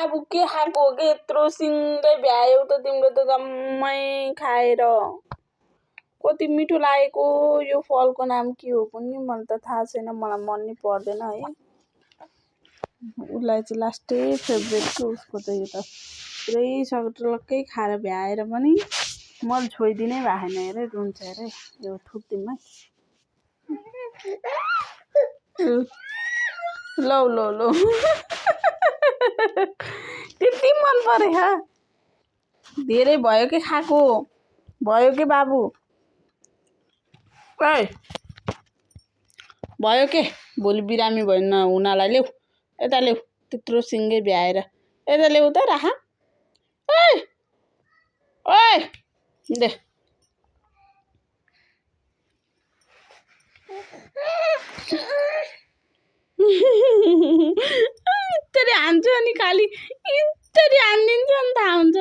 बाबु के खाएको हो कि यत्रो सिँगै भ्यायौ त तिम्रो त जम्मै खाएर कति मिठो लागेको यो फलको नाम के हो कुन्नि मलाई त थाहा छैन मलाई मन नि पर्दैन है उसलाई चाहिँ लास्टै फेभरेट के उसको त यो त पुरै सटलक्कै खाएर भ्याएर पनि मैले छोइदिनै भएको छैन हेरे रुन्छ हेरे यो थुक्दिमै लौ लौ लौ त्यति मन पऱ्यो धेरै भयो कि खाएको भयो कि बाबु ओइ भयो के भोलि बिरामी भयो न हुनालाई ल्याऊ यता ल्याऊ त्यत्रो सिँगै भ्याएर यता ल्याऊ त राखा ओइ ओइ दे इत्तरी हान्छु अनि खालि इत्तरी हानिदिन्छु अनि थाहा हुन्छ